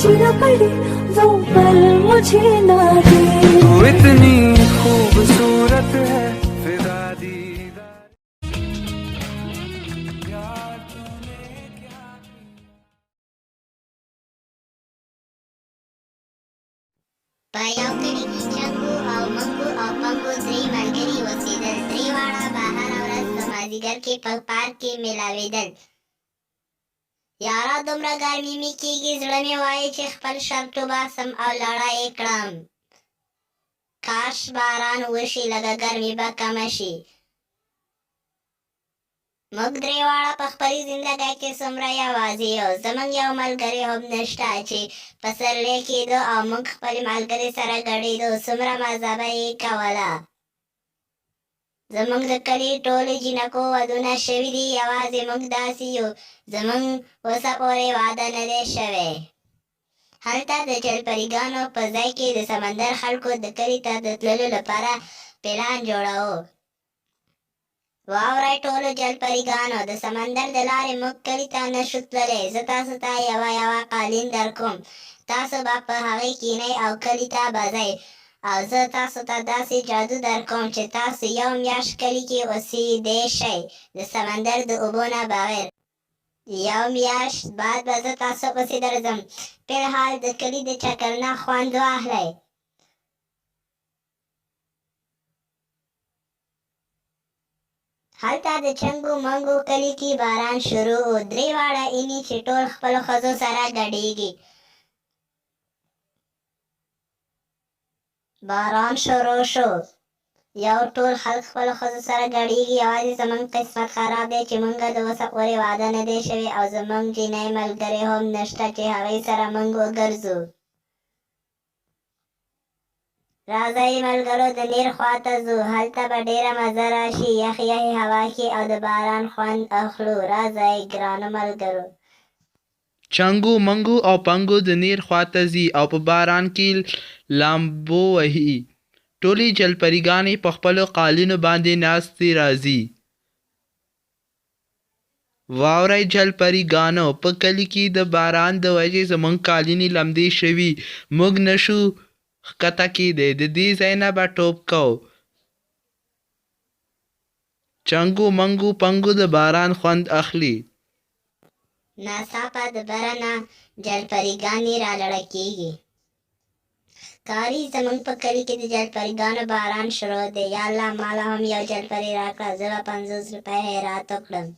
जीना पड़े वो पल मुझे ना दे। तू इतनी खूबसूरत है, फिदा दीदार प्यार तूने क्या په یو کلي کې چنګو او منګو او پنګو درې ملګري اوسېدل. درې واړه به هره ورځ په مازدیګر کې په پارک کې ملاوېدل. یاره دومره ګرمي مې کېږي، زړه مې وایي چې خپل شرټ وباسم او لړه یې کړم. کاش باران وشي، لږه ګرمي به کمه شي. موږ درې واړه په خپلې زندګۍ کې څومره یوازې یو. زموږ یو ملګری هم نشته چې پسرلی کېده او موږ خپلې ملګرې سره ګډېدو، څومره مزه به یې کوله. زموږ د کلي ټولو جینکو ودونه شوي دي، یوازې موږ داسې یو، زموږ اوسه پورې واده نه دی شوی. هلته د جلپریګانو په ځای کې د سمندر خلکو د کلي ته د تللو لپاره پلان جوړاوه. واورئ ټولو جلپریګانو، د سمندر د لارې موږ کلي ته نه شو تللی. زه تاسو ته یوه یوه قالین درکوم، تاسو به په هغې کینئ او کلي ته به ځئ، او زه تاسو ته داسې جادو درکوم چې تاسو یو میاشت کلي کې اوسېدی شئ، د سمندر د اوبو نه بغیر. یو میاشت بعد به زه تاسو پسې درځم. فی الحال د کلي د چکر نه خوند واخلئ. هلته د چنګو منګو کلي کې باران شروع و. درې واړه ایني چې ټول خپلو ښځو سره ګډېږي. باران شروع شو. یو ټول خلک خپلو ښځو سره ګډېږي، یوازې زمونږ قسمت خراب دی چې مونږه د اوسه پورې واده نه دی شوی او زمونږ جینۍ ملګرې هم نشته چې هغې سره مونږ وګرځو. راځئ ملګرو د نیر خوا ته ځو، هلته به ډېره مزه راشي، یخې یخې هوا کې او د باران خوند اخلو. راځئ ګرانو ملګرو. چنګو، منګو او پنګو د نیر خوا ته ځي او په باران کې لامبو وهي. ټولې جلپریګانې په خپلو قالینو باندې ناستې راځي. واورئ جلپري ګانو، په کلي کې د باران د وجې زموږ قالینې لمدې شوي، موږ نه شو ښکته کېدی. د دې ځای نه به ټوپ کوو. چنګو، منګو، پنګو د باران خوند اخلي. ناڅاپه د بره نه جلپري ګانې رالړه کېږي. ښکاري زموږ په کلي کې د جلپري ګانو باران شروع دی. یا الله ماله هم یو جلپري راکړه، زه به 50 روپۍ خیرات وکړم.